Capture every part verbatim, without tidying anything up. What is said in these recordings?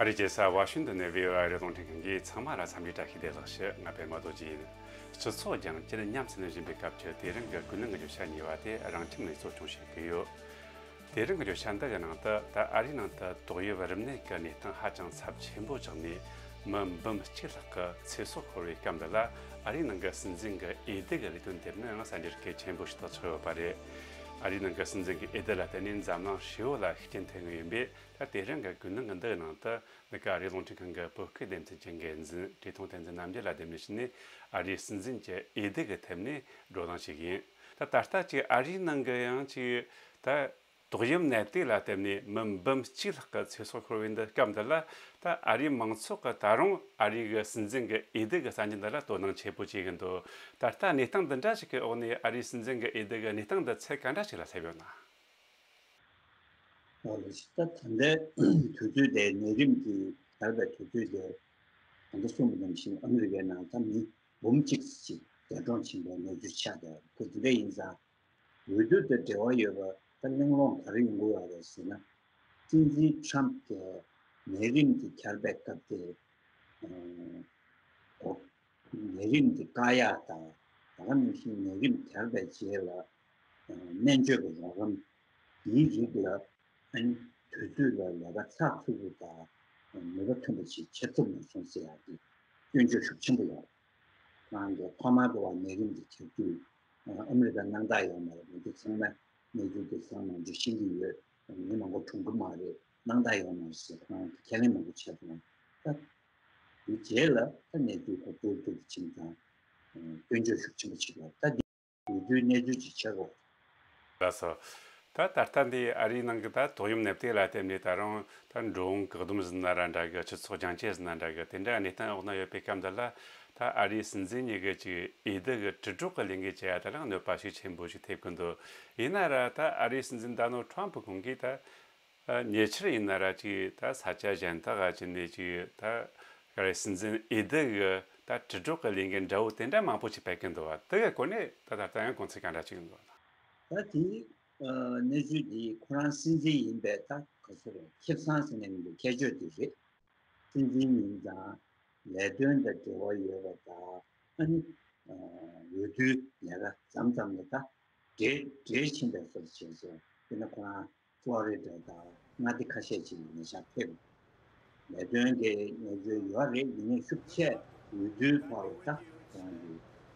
ཨ་རིའི་རྒྱལ་ས་ཝ་ཤིང་ཏོན་ནས་བྷི་ཨོ་ཨེ་ཨ་རིའི་རླུང་འཕྲིན་ཁང་གིས་ཚང་མ་ལ་འཚམས་འདྲི་བཀྲ་ཤིས་བདེ་ལེགས་ཞུ། ང་པད་མ་རྡོ་རྗེ་ཡིན། སྤྱི་ཚོགས་རྒྱང་བསྐྱེད་ཉམས་སུ་ལེན་བཞིན་པའི་སྐབས་ཀྱི་དེ་རིང་གི་ཀུན་གླེང་གི་བརྗོད་བྱ་གཉིས་པ་དེ་རང་ཁྱིམ་ནས་གཙོ་སྐྱོང་བྱེད་ཀྱི་ཡོད། དེ་རིང་གི་བརྗོད་བྱ་འདི་གི་ནང་དུ། ད་ཨ་རིའི་ནང་དུ་ཏོག་དབྱིབས་རིམས་ནད་ཀྱི་གནས་སྟངས་ཧ་ཅང་ཚབས་ཆེན་པོ་ཆགས་ནས། མི་འབུམ་གཅིག་ལྷག་གི་ཚེ་སྲོག་ཤོར་བའི་སྐབས་འདི་ལ། ཨ་རིའི་ནང་གི་སྲིད་འཛིན་གྱི་འོས་བསྡུ་གི་ལས་དོན་དེ་ནི་ཡང་གསར་འགྱུར་གལ་ཆེན་པོ་ཞིག་ཏུ་ཆགས་ཡོད་པ་རེད། ཨ་རིའི་ནང་གི་སྲིད་འཛིན་གྱི་འོས་བསྡུ་ལ་བརྟེན་ནས་འཛམ་གླིང་ཧྲིལ་བོ་ལ་ཤུགས་རྐྱེན་ཐེབས་ངེས་ཡིན་པས། ད་དེ་རིང་གི་ཀུན་གླེང་གི་འདི་གི་ནང་དུ། འདི་ག་ཨ་རིའི་རླུང་འཕྲིན་ཁང་གི་བོད་སྐད་སྡེ་ཚན་གྱི་འགན་འཛིན་བཀྲས་མཐོང་བསྟན་འཛིན་རྣམ་རྒྱལ་ལགས་དེ་འདྲ་བྱས་ནས། ཨ་རིའི་སྲིད་འཛིན་གྱི་འོས་བསྡུ་གི་ཐད་ནས་བགྲོ་གླེང་བྱེད་ཀྱི་ཡིན། ད་ད་ལྟ་ཅིག་ཨ་རིའི་ནང་གི་ཡང་ཅིག་ད་ཏོག་དབྱིབས་ནད་དུག་ལ་བརྟེན་ནས་མི་འབུམ་གཅིག་ལྷག་གི་ཚེ་སྲོག་ཤོར་བའི་འདི་སྐབས་འདི་ལ། ད་ཨ་རིའི་མང་ཚོགས་ཀྱིས་ད་རུང་ཨ་རིའི་གི་སྲིད་འཛིན་གྱི་འོས་བསྡུ་གི་གསར་འགྱུར་འདི་ལ་དོ་སྣང་ཆེན་པོ་བྱེད་ཀྱི་འདུག་ད་ལྟ་གནས་སྟངས་འདི་འདྲ་ཞིག་གི་འོག་ནས། ཨ་རིའི་སྲིད་འཛིན་གྱི་འོས་བསྡུ་གི་གནས་སྟངས་འདི་ཚད་ག་འདྲ་ཞིག་ལ་སླེབས་ཡོད་ན། ཨོ་ལགས་སོ། ད་ད་ལྟའི་དུས་ཚོད་དེ་ནད་རིམས་ཀྱི་དར་བའི་དུས་ཚོད་དེ། ད་ལྟ་གསུངས་པ་ནང་བཞིན་ཨ་མི་རི་ཀའི་ནང་ད་མི་འབུམ་གཅིག་ཅིག་འདས་གྲོངས་ཕྱིན་པའི་གནས་ཚུལ་ཆགས་བསྡད་ཡོད། ཁོ་དེ་འདྲ་ཡིན་ཙང་། འོས་བསྡུ་དང་འབྲེལ་བ་ཡོད་པ་ད་གླེང་སློང་ག་རེ་ཡོང་གི་ཡོད་རེད་ཟེར་ན། སྲིད་འཛིན་ཁྲམ་གྱིས་ནད་རིམས་དེ་གྱར་བའི་སྐབས་དེ། ཨ་འོ། ནད་རིམས་དེ་བཀག་ཡག་དང་། ད་ག་ནང་བཞིན་ནད་རིམས་གྱར་བའི་རྗེས་ལ་ཨ་སྨན་བཅོས་ཀྱི་རོགས་རམ། དེའི་རིགས་ལ་ཨ་ནི་དུས་ཚོད་ལ་ལས་ཀ་ཚགས་ཚུད་པོ་དང་ནུས་པ་ཐོན་པོ་ཞིག་བྱེད་ཐུབ་མ་སོང་ཟེར་ཡག་གི་སྐྱོན་བརྗོད་ཤུགས་ཆེན་པོ་ཡོད། ཁོ་རང་གིས་ཐོག་མར་དུ་བ་ནད་རིམས་དེ་གྱར་དུས་ཨ་མི་རི་ཀ་སྣང་དག་ཡོད་མ་རེད། མི་འདི་ཚང་མ་གནས་ཚུལ་དེ་ཚང་མང་ཆེ་ཤེས་ཀྱི་ཡོད། མི་མང་པོ་གྲོངས་ཀྱི་མ་རེད། སྣང་དག་ཡོད་མ་རེད་ཟེར་ཁོ་རང་གིས་ཁས་ལེན་མང་པོ་བྱས་སོང་། ད་དེའི་རྗེས་ལ་ད་གནས་ཚུལ་ཁོ་འགྱུར་འགྱུར་དུ་ཕྱིན་ཙང་སྐྱོན་བརྗོད་ཤུགས་ཆེན་པོ་བྱེད་དགོས། ད་འདི་འོས་བསྡུའི་གནས་ཚུལ་ཅིག་ཆགས་འགྲོ། ལགས་སོ། ད་ད་ལྟ་འདི་ཨ་རིའི་ནང་གི་ད་ཏོག་དབྱིབས་ནད་དུག་ལ་བརྟེན་ནས་ད་རུང་ད་འགྲོ་འོང་བཀག་སྡོམ་ཟེར་ན་ར་འདྲ་གི། སྤྱི་ཚོགས་རྒྱང་བསྐྱེད་ཟེར་ན་འདྲ་གི། དེ་འདྲ་གནས་སྟངས་འོག་ན་ཡོད་པའི་སྐབས་འདི་ལ། ད་ཨ་རིའི་སྲིད་འཛིན་གཉིས་ཀྱི་ཅིག་འོས་བསྡུ་གི་དྲིལ་སྒྲོག་གི་ལས་འགུལ་བྱེད་ཡ་དེ་ལ་གནོད་པ་ཤུགས་ཆེན་པོ་ཞིག་ཐེབས་ཀྱི་འདུག་ཡིན་ན་ར་ད་ཨ་རིའི་སྲིད་འཛིན་ད་ནོ་ཊམ་ཕུ་ཁོང་གིས་ད། ཨ་ཉེ་ཆར་ཡིན་ན་ར་ཅིག་ད་ས་ཆ་གཞན་དག་ག་ཅིག་ནས་ཅིག་ད་ག་རེ། སྲིད་འཛིན་འོས་བསྡུ་གི་ད་དྲིལ་སྒྲོག་གི་ལས་འགུལ་འདྲ་བོ་དེ་འདྲ་མང་པོ་ཅིག་སྤེལ་གི་འདུག་བ། དེ་གི་སྐོར་ནས་ད་ད་ལྟ་ཡང་གོ་མཚན་ག་འདྲ་ཅིག་འདུག་བ། ད་དེ་ཨ་གནས་ཚུལ་འདི་ཁོ་རང་སྲིད་འཛིན་ཡིན་པའི་ད་ག་ཚོད་རེད། ཁེ་བཟང་ཟེར་ནས་མི་འདུག་སྐད་ཆ་དེ་རེད། སྲིད་འཛིན་ཡིན་ཙང་ལས་དོན་དང་འབྲེལ་བ་ཡོད་པ་དང་། ཨ་ནི་ཨ་འོས་བསྡུའི་ལས་ཀ་མཚམས་མཚམས་ལ་ད་བྲེལ་བྲེལ་ཕྱིན་པའི་བཟོ་ཞིག་བྱས་སོང་། དཔེར་ན་ཁོ་རང་ཕློ་རི་ཌ་དང་མངའ་སྡེ་ཁ་ཤས་ཅིག་ལ་ཉེ་ཆར་ཕེབས། ལས་དོན་གྱི་ཉེ་ཆར་ཡོད་རེད། ཡིན་ནའི་ཤུགས་ཆེ་འོས་བསྡུའི་ཐོག་ལ་ད་ཁོ་རང་གི་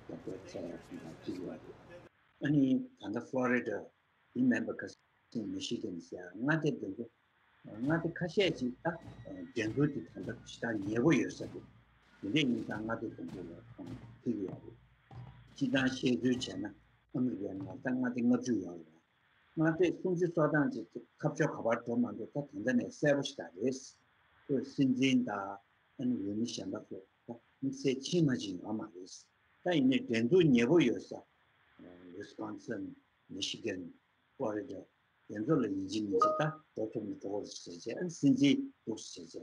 རྒྱབ་སྐྱོར་བྱས་ཡག་དེ་འདྲ་ཅིག་ཡོད་རེད། ཨ་ནི་ད་ལྟ་ཕློ་རི་ཌ་ཡིན་མིན་པ་ག་ཚོད་མི་ཤེས་ཀྱི་ཟེར། མངའ་སྡེ་དེ་ཚོ་མངའ་སྡེ་ཁ་ཤས་ཅིག་ད་འགྲན་བསྡུར་དེ་ད་ལྟ་ཇི་ལྟར་ཉེ་པོ་ཡོད་ས་རེད། དེ་འདྲ་ཡིན་ཙང་མངའ་སྡེ་དེ་ཚོ་ལ་ཁོང་ཕེབས་ཀྱི་ཡོད་རེད། སྤྱིར་བཏང་བཤད་ཚུལ་བྱས་ན་ཨ་མི་རི་ཀའི་ནང་ད་མངའ་སྡེ་ལྔ་བཅུ་ཡོད་རེད། མངའ་སྡེ་སུམ་ཅུ་སོ་གྲངས་ཅིག་ཁ་ཕྱོགས་ག་པར་འགྲོ་མ་འགྲོ་ད་ད་ལྟ་ནས་གསལ་པོ་ཞིག་ད་རེད། ཁོས་སྲིད་འཛིན་དང་ཨ་ནི་འོས་མི་གཞན་པ་ཚོ་ད་དམིགས་བསལ་ཕྱིན་མ་ཕྱིན་ཡོད་མ་རེད། ད་ཡིན་ནའི་འགྲན་བསྡུར་ཉེ་པོ་ཡོད་ས། ཝི་སི་ཀོན་སིན། མི་ཤི་གན། ཕློ་རི་ཌ། དེ་ཚོ་ལ་ཡིན་གཅིག་མིན་གཅིག་ད་འགྲོ་ཐུབ་ན་འགྲོ་དགོས་ཟེར་བྱས། ཨ་ནི་སྲིད་འཛིན་འདུག་ཟེར་བྱས་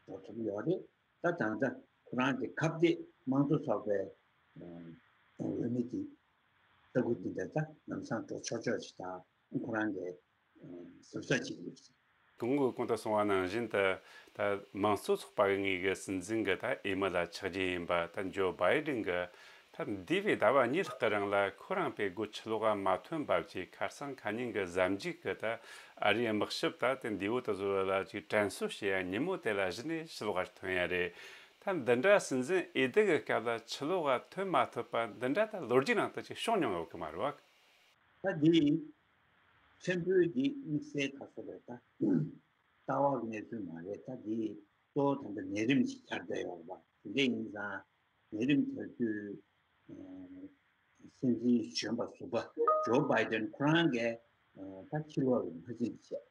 འགྲོ་ཐུབ་ཡོད་རེད། ད་ད་ལྟ་ཁོ་རང་གི་ཁ་གཏད་དམངས་གཙོ་ཚོགས་པའི་འོས་མི་དེ་ལྟ་བུ་དེ་འདྲ་ད་ལམ་སང་འགྲོ་ཆོག་ཆོག་ཅིག་དང་ཁོ་རང་གི་གཟབ་གཟབ་བྱེད་ཀྱི་ཡོད་ཟེར། གོང་གི་གོང་དུ་གསུངས་པ་ནང་བཞིན་དུ། ད་དམངས་གཙོ་ཚོགས་པ་གི་ངོས་ཀྱི་སྲིད་འཛིན་གྱི་ད་འོས་མི་ལ་ཆགས་རྒྱུ་ཡིན་པ། ད་ཇོ་བྷའི་ཌེན་གྱི་ད་འདས་པའི་ཟླ་བ་གཉིས་ལྷག་གི་རིང་ལ་ཁོ་རང་པའི་སྒོ་ཕྱི་ལོགས་ག་མ་ཐོན་པ་བཅས། ཁ་སང་ཁ་ཉིན་གྱི་གཟའ་མཇུག་གི་ད་ཨ་རིའི་དམག་ཞབས་ད་དེ་འདས་པོ་དེ་ཚོ་ལ་ཅིག་དྲན་གསོ་བྱེད་ཡ་ཉིན་མོ་དེ་ལ་གཞི་ནས་ཕྱི་ལོགས་ག་ཐོན་ཡ་རེད། ད་འདི་འདྲ་སྲིད་འཛིན་འོས་བསྡུ་གི་སྐབས་ལ་ཕྱི་ལོགས་ག་ཐོན་མ་ཐུབ་པ་འདི་འདྲ་ད་ལོ་རྒྱུས་ནང་དུ་ཅིག་བྱུང་མྱོང་ཡོད་གི་མ་རེད་བ། ད་འདི་ཕྲན་བུ་འདི་དམིགས་བསལ་ཁ་སོ་རེད་ད། ལྟ་བ་གི་གནས་ཚུལ་མ་རེད། ད་འདི་གཙོ་བོ་ད་ལྟ་ནད་རིམས་ཤིག་གྱར་བསྡད་ཡོད་རེད་པ། དེ་འདྲ་ཡིན་ཙང་ནད་རིམས་གྱར་དུས་ཨ་སྲིད་འཛིན་གཞོན་པ་ཟུར་པ་ཇོ་བྷའི་ཌེན་ཁོ་རང་གིས་ཨ་ད་ཕྱི་ལོགས་ལ་མ་ཕྱིན་བྱས།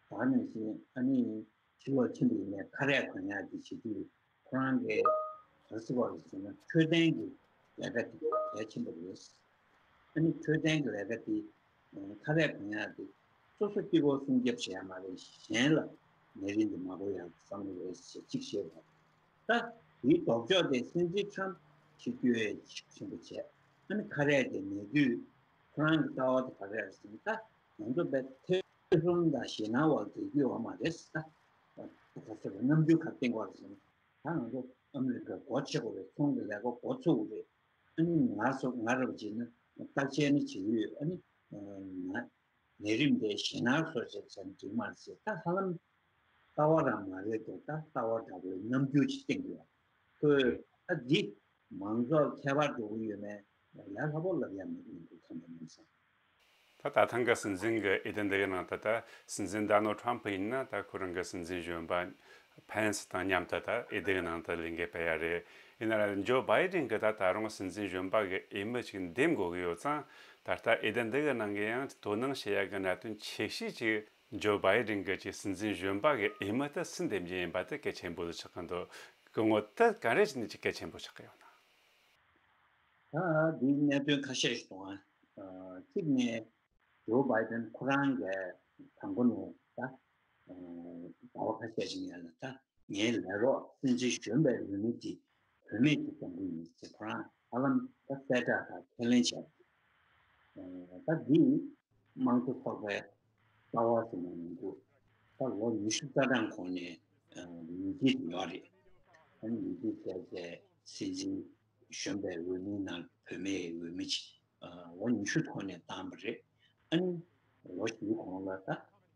ད་ནང་བཞིན་ཨ་ནི་ཕྱི་ལོགས་ཕྱིན་པ་ཡིན་ནའི་ཁ་རས་གོན་ཡག་དེ་བྱེད་དུས་ཁོ་རང་གིས་ག་རེ་ཟེར་བ་རེད་ཟེར་ན་འཕྲོད་བསྟེན་གྱི་ལས་ཀ་དེ་གལ་ཆེན་པོ་རེད། ཨ་ནི་འཕྲོད་བསྟེན་གྱི་ལས་ཀ་དེ་ཁ་རས་གོན་ཡག་དེ་སོ་སོ་དཀྱིལ་འཁོར་སྲུང་སྐྱོབ་བྱེད་ཡག་མ་རེད། གཞན་ལ་ནད་རིམས་དེ་མ་འགོ་ཡག་བསམ་བློ་རེད་ཟེར་གཅིག་བཤད་པ་རེད། ད་དེའི་ལྡོག་ཕྱོགས་དེ་སྲིད་འཛིན་ཁྲམ་ཞིག་སྐྱོ་ཡས་ཆེན་པོ་བྱས། ཨ་ནི་ཁ་རས་དེ་ནད་དུས་ཁོ་རང་གི་ལྟ་བ་དེ་ག་རེ་རེད་ཟེར་ན། ད་ང་ཚོ་བས་ཐེ་ཚོམ་དང་ཞེད་སྣང་བ་དེ་རྒྱུ་ཡོད་མ་རེད་ཟེར། ད་ རྣམ་འགྱུར་ག་སྟེང་བར་ཟིན། ད་ང་ཚོ་ཨ་མི་རི་ཀ་སྒོ་ཕྱེ་དགོས་རེད། ཚོང་གི་ལས་ཀ་འགོ་ཚུགས་དགོས་རེད། ཨ་ནི་ང་སོ་ང་རབ་བྱས་ན་བརྟག་དཔྱད་ནི་བྱེད་ཀྱི་ཡོད། ཨ་ནི་ང་ནད་རིམས་དེ་ཞེད་སྣང་བཟོ་བྱས་བྱས་ན་འགྲིག་མ་རེད་ཟེར། ད་ཧ་ལམ་ལྟ་བ་རང་མ་རེད་དོ། ད་ལྟ་བ་འདྲ་བོའི་རྣམ་འགྱུར་ཅིག་བསྟན་གྱི་ཡོད། ཁོས་ད་འདི་མང་ཚོགས་ཁྱད་པར་འགྲོ་གི་ཡོད་མེད་ལས་སླ་པོ་ལབ་ཡ་མེད་མི་འདུག་ཐང་པ་མིན་སོང་། ད་ད་ཐེངས་ཀྱི་སྲིད་འཛིན་གྱི་འོས་བསྡུ་འདི་གི་ནང་དུ་ད་སྲིད་འཛིན་ད་ནོ་ཁྲམ་ཕུ་ཡིན་ན་ད་ཁོ་རང་གི་སྲིད་འཛིན་གཞོན་པ་ཕན་སི་དང་མཉམ་དུ་ད་འོས་བསྡུ་གི་ནང་དུ་ལས་འགུལ་སྤེལ་ཡ་རེད། ཡིན་ན་ལ་ཇོ་བྷའི་ཌེན་གྱི་ད་ད་རུང་སྲིད་འཛིན་གཞོན་པ་གི་འོས་མི་ཞིག་འདེམས་དགོས་ཀྱི་ཡོད་ཙང་། ད་ལྟ་འོས་བསྡུ་འདི་གི་ནང་གི་ཡང་དོ་སྣང་བྱེད་ཡ་གི་གནད་དོན་ཆེ་ཤོས་ཅིག་ཇོ་བྷའི་ཌེན་གྱི་ཅིག་སྲིད་འཛིན་གཞོན་པ་གི་འོས་མི་དེ་སུ་འདེམས་རྒྱུ་ཡིན་པ་དེ་གལ་ཆེན་པོ་ཆགས་ཀྱི་འདུག་སྐུ་ངོ་དེ་ག་རེ་བྱས་ནས་ཅིག་གལ་ཆེན་པོ་ཆགས་ཀྱི་ཡོད་ན། ད་འདིའི་གནད་དོན་ཁ་ཤས་ཤིག་འདུག་ཨ། གཅིག་ནས་ཇོ་བྷའི་ཌེན་ཁོ་རང་གིས་དང་པོ་ནས་ད་ཟླ་བ་ཁ་ཤས་ཤིག་ཉལ་ལ་ད་ངའི་ལས་རོགས་སྲིད་འཛིན་གཞོན་པའི་འོས་མི་དེ་བུད་མེད་ཅིག་གཏོང་གི་ཡིན་ཟེར་ཁོ་རང་ཧ་ལམ་ད་གསལ་བསྒྲགས་དང་ཁས་ལེན་བྱས། ད་འདི་དམངས་གཙོ་ཚོགས་པའི་ལྟ་བ་ཟེར་ན་མི་འདུག་ད་ལོ་ཉི་ཤུ་རྩ་གྲངས་གོང་ནས་ཉིས་བརྒྱ་ཡོད་རེད། ཉིས་བརྒྱ་བྱས་བྱས་སྲིད་འཛིན་གཞོན་པའི་འོས་མིའི་ནང་བུད་མེད་འོས་མི་ཅིག་ལོ་ཉི་ཤུ་ཐོག་ནས་བཏང་བ་རེད། ཨ་ནི་ལོ་བཞིའི་གོང་ལ་ད་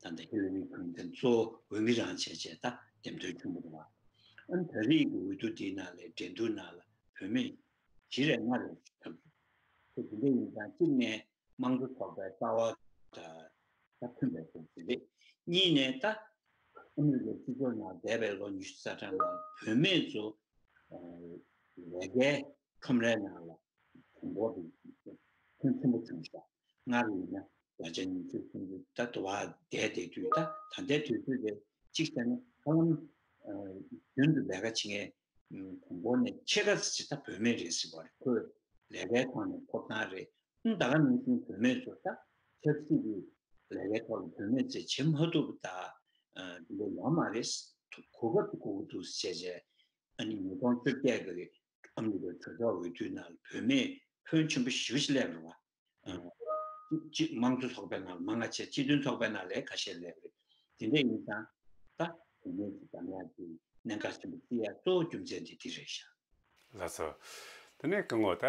ད་ལྟ་ཧི་ལ་རི་ཁིན་ཏན་གཙོ་བོ་འོས་མི་རང་བྱས་བྱས་ད་འདེམས་ཐོན་བྱུང་བ་རེད་བ། ཨ་ནི་ད་རེས་ཀྱི་འོས་བསྡུ་དེའི་ནང་ལ་འགྲན་བསྡུར་ནང་ལ་བུད་མེད་བཞི་རེ་ལྔ་རེ་ཐོབ་ཡོད། དེ་འདྲ་ཡིན་ཙང་གཅིག་ནས་དམངས་གཙོ་ཚོགས་པའི་ལྟ་བ་དང་ད་མཐུན་པའི་རྐྱེན་ཞིག་རེད། གཉིས་ནས་ད་ཨ་མི་རི་ཀའི་སྤྱི་ཚོགས་ནང་འདས་པའི་ལོ་ཉི་ཤུ་རྩ་གྲངས་ནང་བུད་མེད་ཚོ་ལས་ཀའི་ཁྲོམ་རའི་ནང་ལ་གོང་འབོར་དེ་ཕོན་ཆེན་པོ་བྱུང་ཤག་སྔར་ཡིན་ན་བརྒྱ་ཆ་ཉི་ཤུ་སུམ་ཅུ་ད་དུ་བ་བསྡད་བསྡད་དུས་ད་ད་ལྟའི་དུས་ཚོད་དེ་གཅིག་བྱས་ན་ཧ་ལམ་རྒྱུན་དུ་ལས་ཀ་བྱེད་མཁན་གོང་འབོར་ནས་ཕྱེད་ཀ་ཙམ་ཅིག་ད་བུད་མེད་རེད་ཟེར་བ་རེད། ཁོས་ལས་ཀའི་ཐོག་ནས་ཐོབ་ཐང་རེད། ཨང་ད་ག་ནང་བཞིན་བུད་མེད་ཚོ་ད་ཆབ་སྲིད་ཀྱི་ལས་ཀའི་ཐོག་ལ་བུད་མེད་ཚོས་བྱེད་མ་ཐུབ་པ་ད་འདི་འདྲ་ཡོད་མ་རེད། གོ་སྐབས་དེ་དགོས་ཀྱི་འདུག་ཟེར་བྱས་བྱས་ཨ་ནི་ཉིས་སྟོང་བཅོ་བརྒྱད་ཀྱི་ཨ་མི་རི་ཀའི་གྲོས་ཚོགས་འོས་བསྡུའི་ནང་ལ་བུད་མེད་ཕོན་ཆེན་པོ་ཞེ་པོ་ཞིག་སླེབས་རེད་བ། སྤྱི་དམངས་གཙོ་ཚོགས་པའི་ནང་ལ་མང་ང་ཆེ་སྤྱི་མཐུན་ཚོགས་པའི་ནང་ལས་ཁ་ཤས་སླེབས་རེད། དེ་འདྲ་ཡིན་ཙང་ད་བུད་མེད་ཀྱི་འདེམས་ཡག་གི་གནད་འགག་ཆེན་པོ་བརྩི་ཡ་གཙོ་བོ་རྒྱུ་མཚན་དེ་འདི་རེད་ཤག་ལགས་སོ། དེ་ནས་སྐུ་ངོ་ད་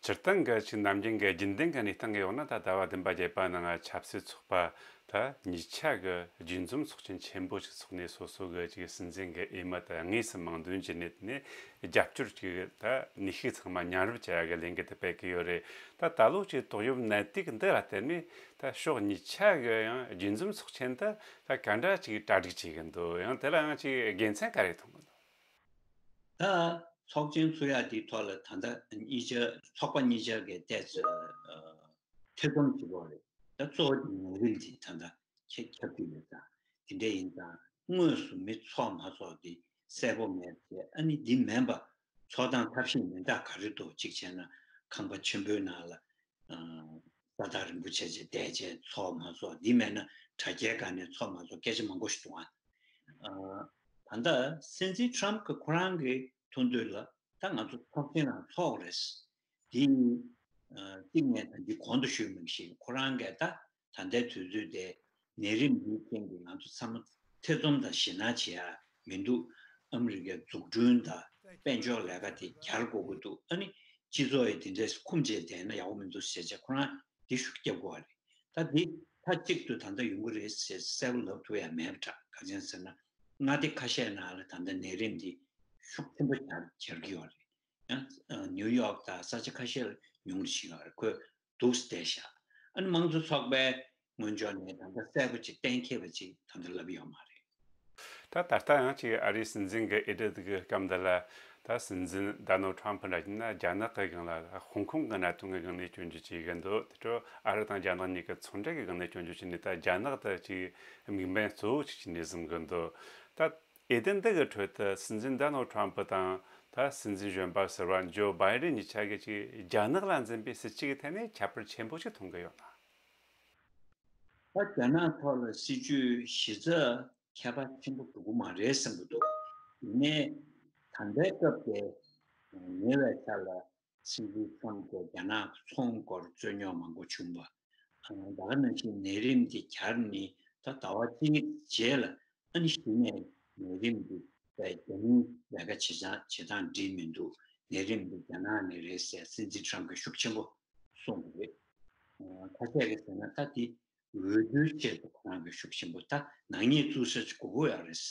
སྤྱིར་བཏང་གི་ཅིག་ནམ་རྒྱུན་གྱི་རྒྱུན་ལྡན་གྱི་གནས་སྟངས་ཀྱི་འོག་ན་ད་ཟླ་བ་བདུན་པ་བརྒྱད་པ་ནང་ཆབ་སྲིད་ཚོགས་པ་ད་གཉིས་ཆ་གི་རྒྱས་འཛོམས་ཚོགས་ཆེན་ཆེན་པོ་ཞིག་ཚོགས་ནས་སོ་སོ་གི་ཅིག་སྲིད་འཛིན་གྱི་འོས་མི་ད་དངོས་སུ་མིང་འདོན་བྱས་ནས་དེ་ནས་རྒྱབ་སྐྱོར་ཅིག་ད་ནུས་ཤུགས་ཚང་མ་མཉམ་རུབ་བྱེད་ཡ་གི་ལས་འགུལ་དེ་སྤེལ་གི་ཡོད་རེད། ད་ད་ལོ་ཅིག་ཏོག་དབྱིབས་ནད་དུག་འདི་ལ་བརྟེན་ནས་ད་ཕྱོགས་གཉིས་ཆ་གི་ཡང་རྒྱས་འཛོམས་ཚོགས་ཆེན་དེ་ད་ག་འདྲ་ཅིག་གྲ་སྒྲིག་བྱེད་གི་འདུག་ཡང་དེ་ལ་ཡང་ཅིག་དགེ་མཚན་ག་རེ་མཐོང་གི་འདུག་ད་ཚོགས་ཆེན་ཚུགས་ཡག་དེའི་ཐོག་ལ་ད་ལྟ་གཉིས་ཆ་ཚོགས་པ་གཉིས་ཆ་གི་ཏོག་ཙམ་ཐེ་ཚོམ་བྱེད་དགོས་རེད། ད་གཙོ་བོ་དེ་ནད་རིམས་དེ་ད་ལྟ་ཁྱབ་ཁྱབ་ཀྱི་ཡོད་ཙང་དེ་འདྲ་ཡིན་ཙང་དངོས་སུ་མི་ཚོགས་མ་ཚོགས་དེ་གསལ་པོ་མེད་དེ། ཨ་ནི་འདི་མིན་པ་ཚོགས་སྟངས་ཐབས་ཤེས་མི་འདྲ་ག་རེ་འདུག་གཅིག་བྱས་ན་ཁང་པ་ཆེན་པོའི་ནང་ལ་ས་ཐག་རིང་པོ་བྱས་བྱས་བསྡད་བྱས་ཚོགས་མ་ཚོགས། འདི་མེད་ན་དྲ་རྒྱའི་སྒང་ནས་ཚོགས་མ་ཚོགས་སྐད་ཆ་མང་པོ་ཞིག་འདུག་ཨ། ད་ལྟ་སྲིད་འཛིན་ཁྲམ་གྱི་ཁོ་རང་གི་མཐོང་འདོད་ལ་ད་ང་ཚོ་ཚོགས་ཆེན་རང་ཚོགས་རེད། འདི་གཅིག་ནས་ད་འདི་གོང་དུ་ཞུས་མིན་ཞིག་ཁོ་རང་གིས་ད་ད་ལྟའི་དུས་ཚོད་དེ་ནད་རིམས་འདིའི་རྐྱེན་གྱིས་ང་ཚོ་ཚང་མ་ཐེ་ཚོམ་དང་ཞེད་སྣང་བྱེད་ཡ་མི་འདུག་ཨ་མི་རི་ཀའི་འཛུགས་སྐྲུན་དང་དཔལ་འབྱོར་ལས་ཀ་དེ་གྱར་དགོས་ཀྱི་འདུག་ཨ་ནི་སྤྱི་ཚོགས་ཡི་དེ་འདྲས་འཁུམ་བྱས་བསྡད་ན་ཡག་པོ་མི་འདུག་ཟེར་བྱས་ཁོ་རང་འདི་ཤུགས་རྒྱབ་དགོས་པ་རེད། ད་འདི་མཐའ་གཅིག་ཏུ་ད་ལྟ་ཡོང་གི་རེད་ཟེར་གསལ་པོ་ལབ་ཐུབ་ཡ་མེད་པ་འདྲ། ག་ཅི་ཟེར་ན་མངའ་སྡེ་ཁ་ཤས་ནང་ལ་ད་ལྟ་ནད་རིམས་འདི་ཤུགས་ཆེན་པོ་གྱར་གྱར་གྱི་ཡོད་རེད། ཡང་ནིའུ་ཡོག་དང་ས་ཆ་ཁ་ཤས་ལ་ཉུང་རུ་ཕྱིན་ཡོད་རེད། ཁོས་འདུག་སེ་བསྡད་ཤག་ཨ་ནི་དམངས་གཙོ་ཚོགས་པའི་ངོས་ཕྱོགས་ནས་ད་ལྟ་གསལ་པོ་ཅིག་གཏན་འཁེལ་བ་ཅིག་ད་ལྟ་ལབ་ཡོད་མ་རེད། ད་ད་ལྟ་ཡང་ཅིག་ཨ་རིའི་སྲིད་འཛིན་གྱི་འོས་བསྡུ་གི་སྐབས་འདི་ལ་ད་སྲིད་འཛིན་ཌོ་ནལ་ཌི་ཊརམ་ཕི་འདྲ་ཡིན་ན་རྒྱ་ནག་གི་སྒང་ལ་ཧོང་ཀོང་གི་གནད་དོན་གྱི་སྒང་ནས་སྐྱོན་བརྗོད་བྱེད་ཀྱི་འདུག་དེ་འཕྲོ་ཨ་རི་དང་རྒྱ་ནག་གཉིས་ཀྱི་ཚོང་འབྲེལ་གྱི་སྒང་ནས་སྐྱོན་བརྗོད་བྱས་ནས་ད་རྒྱ་ནག་ད་ཅིག་དམིགས་འབེན་གཙོ་བོ་ཅིག་བྱས་ནས་བཟུང་གི་འདུག་ད་འོས་བསྡུ་འདི་གི་ཁྲོད་དུ་སྲིད་འཛིན་ཌོ་ནལ་ཌི་ཊརམ་ཕི་དང་ད་སྲིད་འཛིན་གཞོན་པ་ཟུར་པ་ཇོ་བྷའི་ཌེན་གཉིས་ཆ་གིས་ཅིག་རྒྱ་ནག་ལ་འཛིན་པའི་སྲིད་བྱུས་ཀྱི་ཐད་ནས་ཁྱད་པར་ཆེན་པོ་ཞིག་མཐོང་གི་ཡོད་ན། ད་རྒྱ་ནག་ཐོག་ལ་སྲིད་བྱུས་གཞི་རྩ་ཁྱད་པར་ཆེན་པོ་འགྲོ་གི་མ་རེད་བསམ་གྱི་འདུག་ཡིན་ནའི་ད་ལྟའི་སྐབས་དེ་ཉེ་བའི་ཆར་ལ་སྲིད་འཛིན་ཊརམ་གྱིས་རྒྱ་ནག་གི་ཚོང་སྐོར་རྩོད་རྙོག་མང་པོ་བྱུང་བ། ད་ག་ནང་བཞིན་ནད་རིམས་འདི་གྱར་ནས་ད་ཟླ་བ་གཅིག་རྗེས་ལ་ཨ་ནི་གཞི་ནས་ ནད་རིམས་འདི་རྒྱ་མིའི་ལས་ཀ་བྱེད་སྟངས་བྱེད་སྟངས་འགྲིག་མི་འདུག་ནད་རིམས་འདི་རྒྱ་ནག་ནས་རེད་ཟེར་སྲིད་འཛིན་ཊམ་གྱིས་ཤུགས་ཆེན་པོ་གསུངས་པ་རེད། ཁ་ཤས་ཀྱིས་ཟེར་ན་ད་དེ་འོས་བསྡུའི་ཆེད་དུ་ཁོ་རང་གིས་ཤུགས་ཆེན་པོ་ད་ནག་ཉེས་བཙུགས་ས་ཅིག་དགོས་ཀྱི་ཡོད་རེད།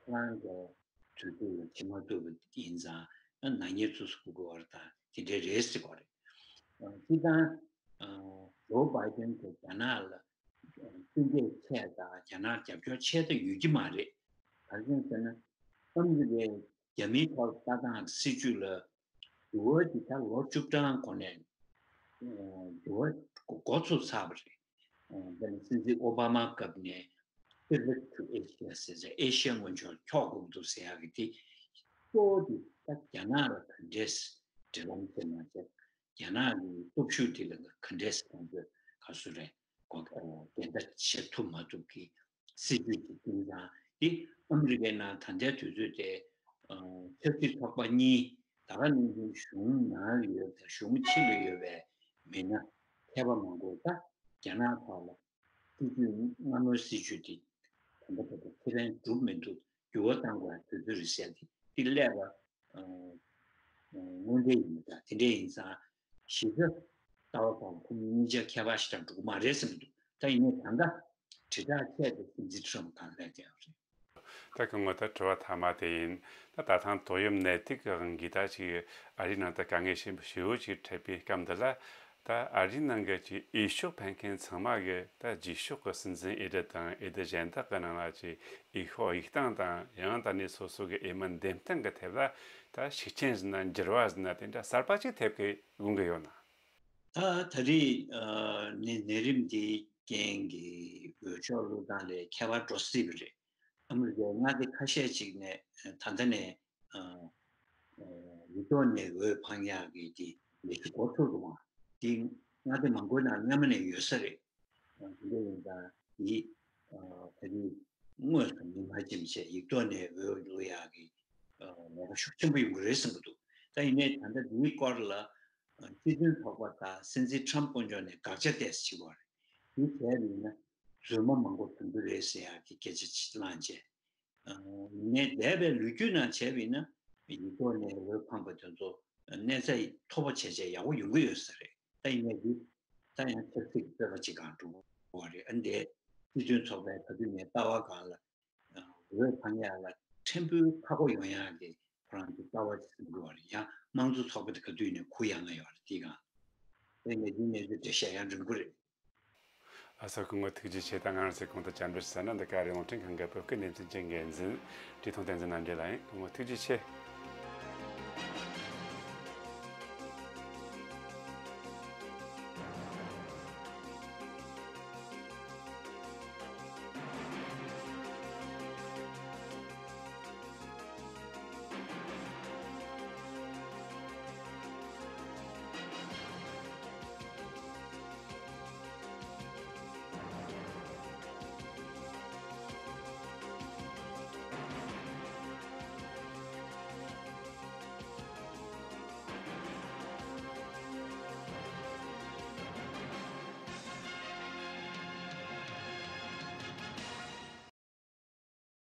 ཁོ་རང་གི་དུས་ཚོད་ལ་བྱེད་མ་ཐུབ་པ་ཡིན་ཙང་ནག་ཉེས་བཙུགས་ས་དགོས་ཀྱི་ཡོད་རེད་དང་དེ་འདྲ་རེད་ཟེར་གྱི་ཡོད་རེད། སྤྱིར་བཏང་ཇོ་བྷའི་ཌེན་གྱིས་རྒྱ་ནག་ལ་བསྟུན་མཁས་ཆེ་དང་རྒྱ་ནག་རྒྱབ་སྐྱོར་ཆེ་ད་ཡོད་ཀྱི་མ་རེད། ག་རེ་ཟེར་ན་ཨ་མི་རི་ཀའི་རྒྱ་མིའི་ཐོག་ལྟ་སྟངས་སྲིད་བྱུས་ལ་འགྱུར་བ་ཅིག་ད་ལོ་བཅུ་གྲངས་གོང་ནས་འགྱུར་བ་འགོ་ཚུགས་ཚར་བ་རེད། དཔེར་ན་སྲིད་འཛིན་ཨོ་བྷ་མ་སྐབས་ནས་Pivot to Asia ཟེར་ཚེ་ཨེ་ཤི་ཡ་སྔོན་འཇོག་འཁྱོག་དགོས་འདུག་ཟེར་ཡག་གི་དེ་གཙོ་བོ་དེ་ད་རྒྱ་ནག་ལ་ག་འདྲས་འབྲེལ་ལམ་བྱེད་མ་བྱེད། རྒྱ་ནག་གི་སྟོབས་ཤུགས་དེ་ལ་ག་འདྲས་ང་ཚོས་ག་སུ་རེད་གོ་འགལ་ཟླ་བྱེད་ཐུབ་མ་ཐུབ་ཀྱི་སྲིད་ཇུས་ཀྱི་སྟེང་དང་དེ་ཨ་མི་རི་ཀའི་ནང་ད་ལྟའི་དུས་ཚོད་དེ་ཆབ་སྲིད་ཚོགས་པ་གཉིས་ད་ག་ནང་བཞིན་གཞུང་ནང་ལ་ཡོད་པའི་གཞུང་ཕྱི་ལ་ཡོད་པའི་མི་སྣ་མཁས་པ་མང་པོ་ད་རྒྱ་ནག་ཐོག་ལ་སྲིད་ཇུས་སྔ་མོའི་སྲིད་ཇུས་དེ་དམ་པ་དེ་ཚོ་ཁེ་ཕན་སྒྲུབ་མི་འདུག་འགྱུར་བ་གཏང་དགོས་དུས་ཚོད་རེད་ཟེར་ཏེ་དེ་སླེབས་པ་དངོས་འབྲེལ་ཡིན་མི་འདྲ་དེ་འདྲ་ཡིན་ཙང་གཞི་རྩ་ལྟ་བ་དང་ཁོ་གཉིས་གཉིས་ཆ་ཁྱད་པར་ཞེ་དྲག་འགྲོ་གི་མ་རེད་བསམ་གྱི་འདུག་ད་ཡིན་ནའི་ད་ལྟ་དྲིལ་བསྒྲགས་ཆེད་དུ་སྲིད་འཛིན་ཊམ་གང་སླེབས་ཀྱི་ཡོད་རེད། ད་སྐུ་ངོ་ད་དྲི་བ་མཐའ་མ་དེ་ཡིན། ད་ད་ཐེངས་ཏོག་དབྱིབས་ནད་དུག་གི་དབང་གིས་ད་ཅིག་ཨ་རིའི་ནང་དུ་དཀའ་ངལ་ཆེན་པོ་ཞེ་པོ་ཅིག་འཕྲད་པའི་སྐབས་འདི་ལ། ད་ཨ་རིའི་ནང་གི་ཅིག་འོས་ཤོག་འཕེན་མཁན་ཚང་མ་གི་ད་རྗེས་ཕྱོགས་ཀྱི་སྲིད་འཛིན་འོས་བསྡུ་དང་འོས་བསྡུ་གཞན་དག་གི་ནང་ལ་ཅིག་འོས་ཤོག་གཡུག་སྟངས་དང་ཡང་ད་ནས་སོ་སོ་གི་འོས་མི་འདེམས་སྟངས་ཀྱི་ཐད་ལ་ད་ཤུགས་རྐྱེན་ཟིན་ན་འགྱུར་བ་ཟིན་ན་དེ་འདྲ་གསར་པ་ཅིག་ཐེབས་ཀྱི་ཡོང་གི་ཡོད་ན། ད་ད་རེས་ནད་ནད་རིམས་འདིའི་རྐྱེན་གྱིས་འོས་ཤོག་བླུག་སྟངས་ལ་ཁྱད་པར་འགྲོ་སྲིད་པ་རེད། ཨ་མི་རི་ཀའི་མངའ་སྡེ་ཁ་ཤས་ཅིག་ནས་ད་ལྟ་ནས་ཡིག་ཐོག་ནས་འོས་འཕང་ཡག་གི་དེ་ལས་གཞི་འགོ་ཚུགས་འདུག་ཨང་། དེ་མངའ་སྡེ་མང་པོའི་ནང་སྔོན་མ་ནས་ཡོད་ས་རེད། དེ་འདྲ་ཡིན་ཙང་དེ་ད་རེས་དངོས་སུ་མི་མང་ཆེ་བ་ཡིག་ཐོག་ནས་འོས་བླུག་ཡག་གི་ལས་ཀ་ཤུགས་ཆེན་པོ་ཡོང་གི་རེད་བསམ་གྱི་འདུག་ད་ཡིན་ནའི་ད་ལྟ་འདིའི་སྐོར་ལ་སྲིད་དོན་ཚོགས་པ་དང་སྲིད་འཛིན་ཊམ་དཀོན་མཆོག་ནས་དགག་བྱ་ཏོག་ཙམ་བྱེད་ཀྱི་ཡོད་རེད། དེ་བྱས་པ་ཡིན་ན་རྫུན་མ་མང་པོ་ཐོན་གྱི་རེད་ཟེར་ཡག་གི་སྐད་ཆ་ཅིག་བསླངས་རྗེས། ཡིན་ནའི་འདས་པའི་ལོ་རྒྱུས་ནང་བྱས་པ་ཡིན་ན་ཡིག་ཐོག་ནས་འོས་འཕངས་པ་དེ་ཚོ་གནས་ཚད་མཐོ་པོ་བྱས་བྱས་ཡག་པོ་ཡོང་གི་ཡོད་ས་རེད། ད་ཡིན་ནའི་འདི་ད་ཡང་ཆབ་སྲིད་ཀྱི་སྤོབས་པ་ཅིག་གང་འགྲོ་བ་རེད། ཨ་འདས་སྲིད་དོན་ཚོགས་པའི་ག་དུས་ནས་ལྟ་བ་སྒང་ལ་འོས་འཕང་ཡག་ལ་ཕྲན་བུ་ཁག་པོ་ཡོང་ཡག་གི་ཁོ་རང་ཚོ་ལྟ་བ་ཅིག་འགྲོ་བ་རེད། ཡང་དམངས་གཙོ་ཚོགས་པ་དེ་ག་དུས་ནས་གུ་ཡངས་ཡོད་རེད། དེ་གང་ད་ཡིན་ནའི་འདི་གནས་ཚུལ་འགྲེལ་བཤད་ཡང་འགྲིག་གི་རེད། ཨ་ཚོགས་སྐུ་ངོ་ཐུགས་རྗེ་ཆེ། ད་ང་རང་ཚོའི་གོང་དུ་བཅར་འདྲི་ཞུས་ན་འདི་ག་རི་རླུང་འཕྲིན་ཁང་གི་བོད་སྐད་སྡེ་ཚན་གྱི་འགན་འཛིན་བཀྲས་མཐོང་བསྟན་འཛིན་རྣམ་རྒྱལ་ལགས་ཡིན། སྐུ་ངོ་ཐུགས་རྗེ་ཆེ།